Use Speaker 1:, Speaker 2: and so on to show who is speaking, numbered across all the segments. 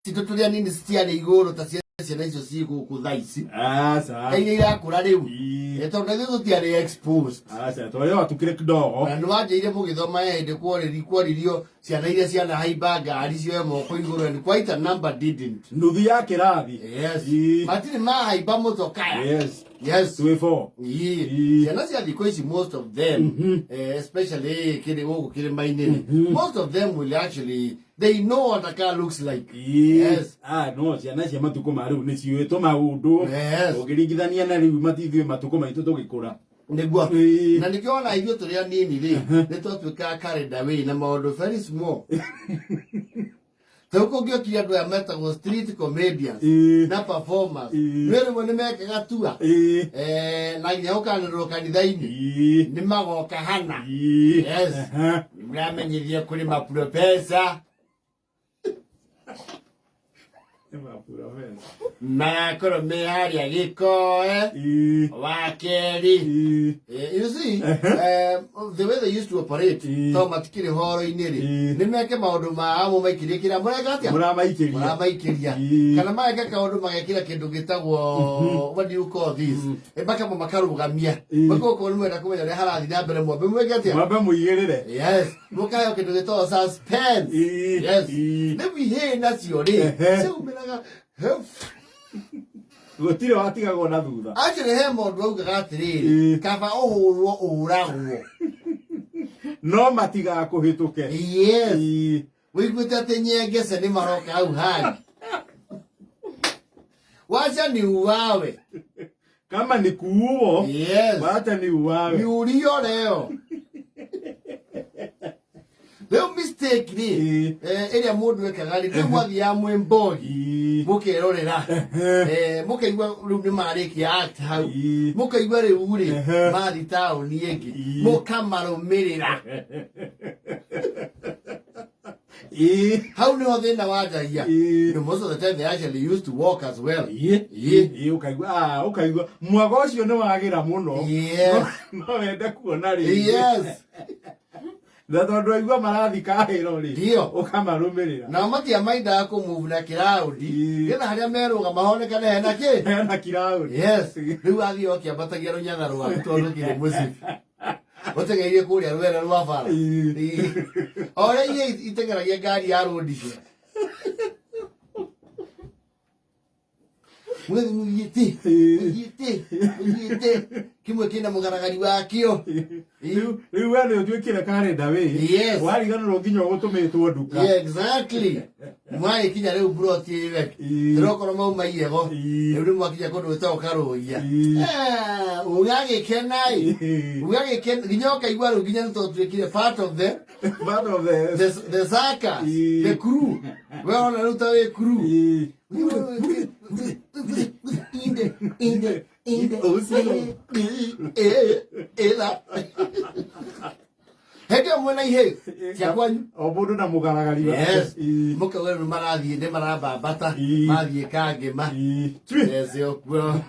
Speaker 1: Citũ tũrĩ anini citiarĩ igũrũ ta cia ciana icio ciĩ gũkũ thaa ici.
Speaker 2: Aca.
Speaker 1: Ta iria irakũra rĩu.
Speaker 2: Ii.
Speaker 1: Eh, tondũ ithuĩ tũtiarĩ exposed.
Speaker 2: Aca, twarĩ o tukire kidogo.
Speaker 1: Na nĩwanjĩire mũgĩthoma he hĩndĩ kworĩrio ciana iria cianahaimba ngari cioe moko igũrũ and quite a number didn't.
Speaker 2: Nuthu ya kĩrathi.
Speaker 1: Yes.
Speaker 2: Ii.
Speaker 1: Matirĩ mahaimba mũtokaya.
Speaker 2: Yes.
Speaker 1: Yes.
Speaker 2: Twĩ four.
Speaker 1: Ii.
Speaker 2: Ii.
Speaker 1: Ciana cia thikũ ici most of them especially kĩrĩ gũkũ kĩrĩma-inĩ rĩ, most of them will actually they know what a car looks like.
Speaker 2: Ii.
Speaker 1: Yes.
Speaker 2: Ah, no ciana cia matukũ ma rĩu nĩ ciũĩ tũmaũndũ.
Speaker 1: Yes.
Speaker 2: Ũngĩringithania na rĩu matithuĩ matukũ maitũ tũgĩkũra.
Speaker 1: Nĩguo.
Speaker 2: Ii.
Speaker 1: Na nĩkĩo ona ithuĩ tũrĩ anini rĩ, nĩ twatuĩkaga carried away na maũndũ very small. Rĩu kũngĩokire andũ aya metagwo street comedians na performers, nĩ rĩmwe nĩ mekaga tua. Eh, na nginya gũkanĩrĩrwo kanitha-inĩ nĩ magoka hana. Yes. Nĩmũramenyithio kũrĩ maprofesa magakorwo me harĩa gĩkoe wa kerĩ. Eh, you see, the way they used to operate, to matikĩrĩ horo-inĩ rĩ, nĩ meke maũndũ mao mũmaikĩrie kĩrĩa mũreka atĩa?
Speaker 2: Mũramaikĩria.
Speaker 1: Mũramaikĩria. Kana mageka kaũndũ magekĩra kĩndũ gĩtagwo, what do you call this? Eh, makamba makarũgamia. Makokorwo nĩ mwenda kũmenya ũrĩa harathiĩ na mbere mwambe mwĩke atĩa?
Speaker 2: Mwambe mũigĩrĩre.
Speaker 1: Yes. Mũkaheo kĩndũ gĩtagwo suspense. Yes. Rĩu ihĩĩ nacio rĩ, ciaumĩraga
Speaker 2: Gũtirĩ watigagwo na thutha.
Speaker 1: Actually he mũndũ augaga atĩrĩrĩ, kaba ũhũrwo ũragwo.
Speaker 2: No matigakũhĩtũke.
Speaker 1: Yes. Wĩiguĩte atĩ nyengece nĩ maroka hau hangi. Wacha ni uwawe.
Speaker 2: Kama ni kuuo.
Speaker 1: Yes.
Speaker 2: Wacha ni uwawe.
Speaker 1: Ni urio leo. Rĩu mistake rĩ, ĩrĩa mũndũ ekaga rĩ, rĩu mwathiaga mwĩ mbogi mũkerorera, mũkaigua rĩu nĩ marĩkia act hau, mũkaigua rĩu rĩ mathi taũni ĩngĩ, mũkamarũmĩrĩra. Hau nĩho thĩna wanjagia. No, most of the time they actually used to walk as well.
Speaker 2: Ĩĩ, ũkaigua ũkaigua mwago ũcio nĩ wagĩra mũno.
Speaker 1: Yes.
Speaker 2: No wende kuona rĩngĩ.
Speaker 1: Yes.
Speaker 2: Na tondũ aigua marathi kahĩro rĩ,
Speaker 1: Ndio.
Speaker 2: ũkamarũmĩrĩra.
Speaker 1: Nao matiamaindaga kũmove na kĩraũndi nĩgetha harĩa merũgama honekane hena kĩ?
Speaker 2: Hena kiraũndi.
Speaker 1: Yes. Rĩu athiĩ ũkĩambatagia rũnyatha rwaku tondũ kĩrĩ mũcibi. Ũteng'eire kũrĩa rwere rwa bara. Ĩĩ. O ũrĩa iria iteng'eragia ngari ya rũndi. Mũgathiĩ mũthiĩte, mũthiĩte, mũthiĩte. Kĩmwe kĩna mũgaragari wakĩo.
Speaker 2: Rĩu we nĩ ũtuĩkire karenda wĩ.
Speaker 1: Yes.
Speaker 2: Wariganĩrwo nginya ũgũtũmĩtwo nduka.
Speaker 1: Yeah, exactly. Mwagĩkinya rĩu mburoti ĩwe. Tũrokorwo mauma iyego. Rĩu nĩ mwakinya kũndũ gwĩtagwo Karũia. Eh, ũgagĩkena ĩ. Ũgagĩkena nginya ũkaigua rĩu nginya nĩ tũtuĩkire part of the
Speaker 2: Part of the
Speaker 1: the circus, the crew. We ona rĩu ta wĩ crew. Inde, inde, inde. Ĩla. Hĩndĩ ĩyo mwĩna ihĩĩ cia kwanyu.
Speaker 2: O mũndũ na mũgaragari wake.
Speaker 1: Yes. Mũkauga rĩu marathiĩ nĩ marambambata mathiĩ kangĩma. Yes, okuo.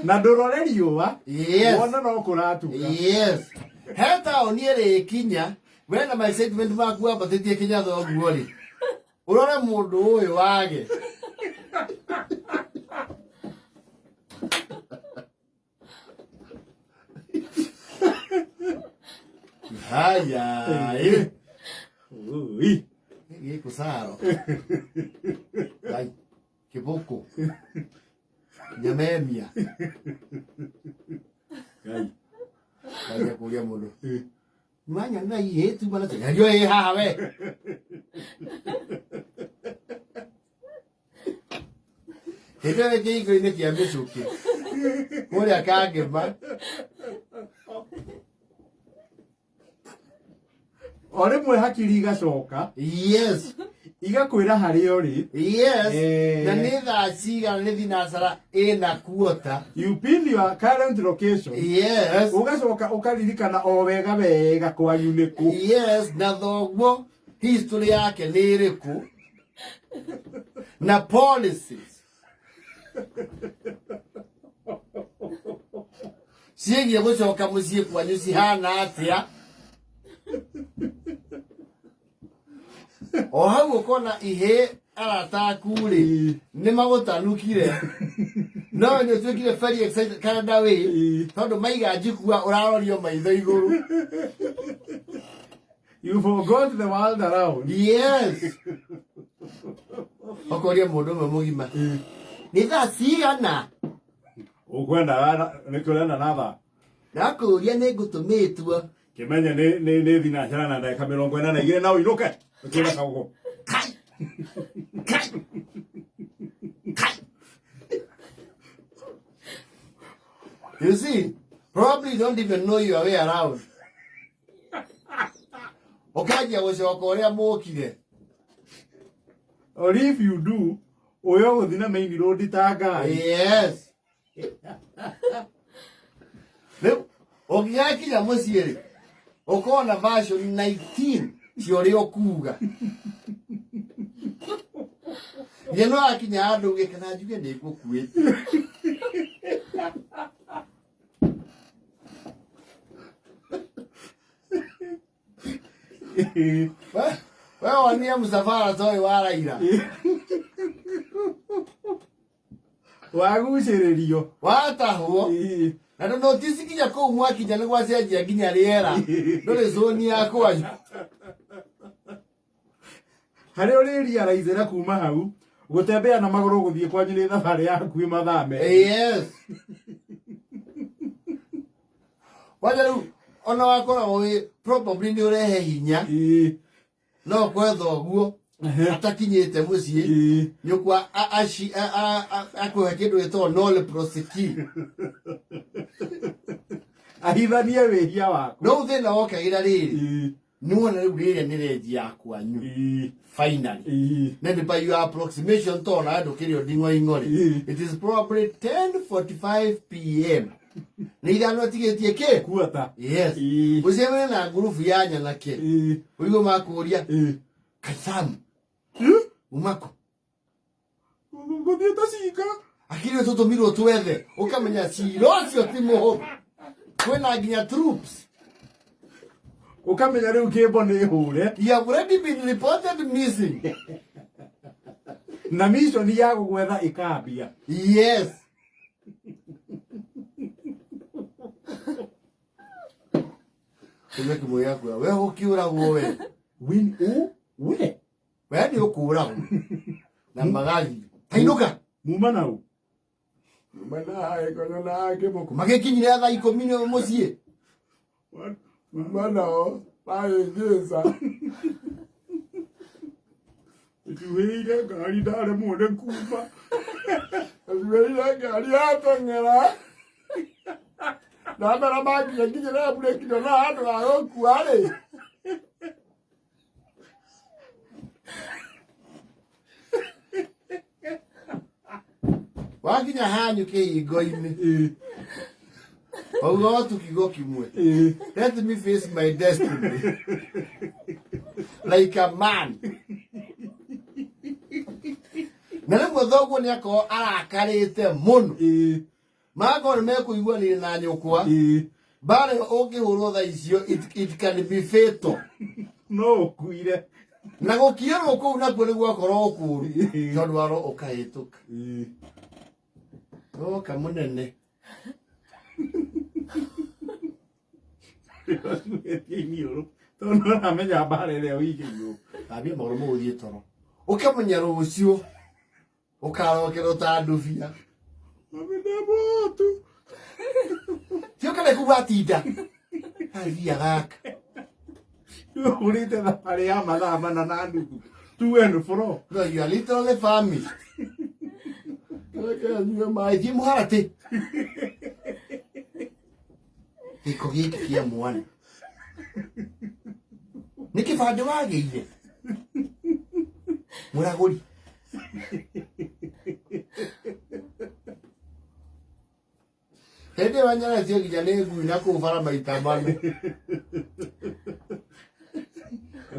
Speaker 2: Na ndũrore riũa.
Speaker 1: Yes.
Speaker 2: Wona no kũratuka.
Speaker 1: Yes. He taũni ĩrĩkinya we na ma excitement maku wambatĩtie kinya thoguo rĩ, ũrore mũndũ ũyũ wage. Haya, ĩ.
Speaker 2: Ui.
Speaker 1: Gĩkũ caro. Ngai, kĩbũkũ. Nyamemia.
Speaker 2: Ngai.
Speaker 1: Ngai akũria mũndũ. Manya na ihĩ tu bana tũnyario ĩ haha we. Hĩndĩ ĩyo kĩhingo-inĩ kĩa mĩcũkĩ kũrĩa Kangĩma.
Speaker 2: O rĩmwe hakiri igacoka.
Speaker 1: Yes.
Speaker 2: Igakwĩra harĩa ũrĩ.
Speaker 1: Yes. Na nĩ thaa cigana nĩ thinacara ĩna kuota.
Speaker 2: You pin your current location.
Speaker 1: Yes.
Speaker 2: Ũgacoka ũkaririkana o wega wega kwanyu nĩ kũ.
Speaker 1: Yes, na thoguo history yake nĩ ĩrĩkũ na policies ciĩgiĩ gũcoka mũciĩ kwanyu cihana atĩa. O hau ũkona ihĩ arata aku rĩ nĩ magũtanukire no nĩ ũtuĩkire very excited Canada way tondũ maiga njikua ũrarorio maitho igũrũ.
Speaker 2: You forgot the world around.
Speaker 1: Yes, ũkoria mũndũ ũmwe mũgima nĩ thaa cigana.
Speaker 2: Ukwenda nĩkĩ ũrenda na thaa?
Speaker 1: Ndakũria nĩ ngũtũmĩtwo.
Speaker 2: Kĩmenye nĩ thinacara na ndagĩka 42 na ũinũke. Ũkĩra kaũgũ.
Speaker 1: Kai kai kai. You see, probably don't even know your way around. Ũkanjia gũcoka ũrĩa mũkire.
Speaker 2: Or if you do, ũyũ ũgũthiĩ na main road ta ngari.
Speaker 1: Yes. Rĩu ũngĩgakinya mũciĩ rĩ, ũkona version 19 cia ũrĩa ũkuga. Nginya no akinya handũ uge kana njuge nĩ ngũkuĩte. We wonire mũcabara ta ũyũ wa Raila.
Speaker 2: Wagucĩrĩrio.
Speaker 1: Watahwo. Na ndũ notice nginya kũu mwakinya nĩ gwacenjia nginya rĩera. Ndũrĩ zone ya kwanyu.
Speaker 2: Harĩa ũrĩriaraithĩra kuma hau gũtembea na magũrũ gũthiĩ kwanyu nĩ thabarĩ ya hakuhĩ mathaa merĩ.
Speaker 1: Yes. Kwanja rĩu ona wakoragwo wĩ probably nĩ ũrehe hinya no gwetha ũguo atakinyĩte mũciĩ nyũkwa akũhe kĩndũ gĩtagwo nolle prosequi.
Speaker 2: Ahithanie wĩhia waku.
Speaker 1: No thĩna wokagĩra rĩrĩ nĩwona rĩu rĩrĩa nĩ renji ya kwanyu finally. Then by your approximation to na ndũkĩrĩ o nding'oing'o rĩ, it is probably 10:45 p.m. nĩ ithano atigĩtie kĩ
Speaker 2: Kuata.
Speaker 1: Yes. Ũcemanie na ngurubu ya nyanake ũigue makũria kaisamu umako
Speaker 2: Gũthiĩ ta cinga.
Speaker 1: Akiri tũtũmirwo twethe ũkamenya cira ũcio ti mũhũthũ kwĩna nginya troops.
Speaker 2: Ũkamenya rĩu kĩmbo nĩ hũre.
Speaker 1: You have already been reported missing.
Speaker 2: Na mission ya gũgwetha ĩkambia.
Speaker 1: Yes. Ũguo kĩmwe gĩakua we ũkĩũragwo we.
Speaker 2: Win ũ we.
Speaker 1: We nĩ ũkũragwo na magathiĩ tainũka.
Speaker 2: Muma nau.
Speaker 1: Magĩkinyire thaa 10 nĩ mũciĩ.
Speaker 2: Muma nao magĩthĩnja. Njuhĩire ngari ndaremwo nĩ kuma. Njuhĩire ngari yateng'era.
Speaker 1: Ndamera makinya nginyĩra mburĩki ndona handũ ha gũkua rĩ. Wakinya hanyu kĩhingo-inĩ wauga o tu kiugo kĩmwe, "Let me face my destiny like a man." Na rĩmwe thoguo nĩ akorwo arakarĩte mũno magakorwo nĩ mekũiguanĩire na nyũkwa mbara ĩyo ũngĩhũrwo thaa icio it can be fatal.
Speaker 2: No ũkuire.
Speaker 1: Na gũkiĩrwo kũu nakuo nĩ gwakorwo kũũru tondũ waro ũkahĩtũka oka mũnene.
Speaker 2: Ũcuĩtie iniũrũ tondũ ũramenya mbara ĩrĩa ũigĩirwo.
Speaker 1: Thambia magũrũ mũgũthiĩ toro ũkamenya rũciũ ũkarokerwo ta ndubia.
Speaker 2: Mami nĩ mũtu.
Speaker 1: Tiũkane kuu watinda athia gaka.
Speaker 2: Ũhũrĩte thabarĩ ya mathaa 4.5 to and fro.
Speaker 1: No, you are literally famished. Reke nyue maĩ thiĩ mũharatĩ gĩko gĩkĩ kĩa mwana nĩ kĩbandĩ wagĩire mũragũri. Hĩndĩ ĩyo wanyaretio nginya nĩ ngui na kũu bara maita mana.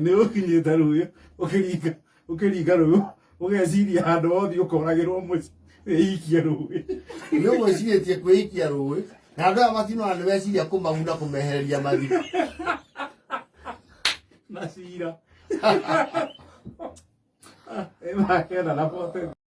Speaker 2: Nĩ ũkinyĩte rũĩ ũkĩringa ũkĩringa rũĩ ũgeciria handũ hothe ũkoragĩrwo mũciĩ wĩikie rũĩ.
Speaker 1: Nĩ ũgwĩcirĩtie kwĩikia rũĩ na andũ aya matinona nĩ weciria kũmaguna kũmehereria mathiko.
Speaker 2: Na cira. Kenda na 40.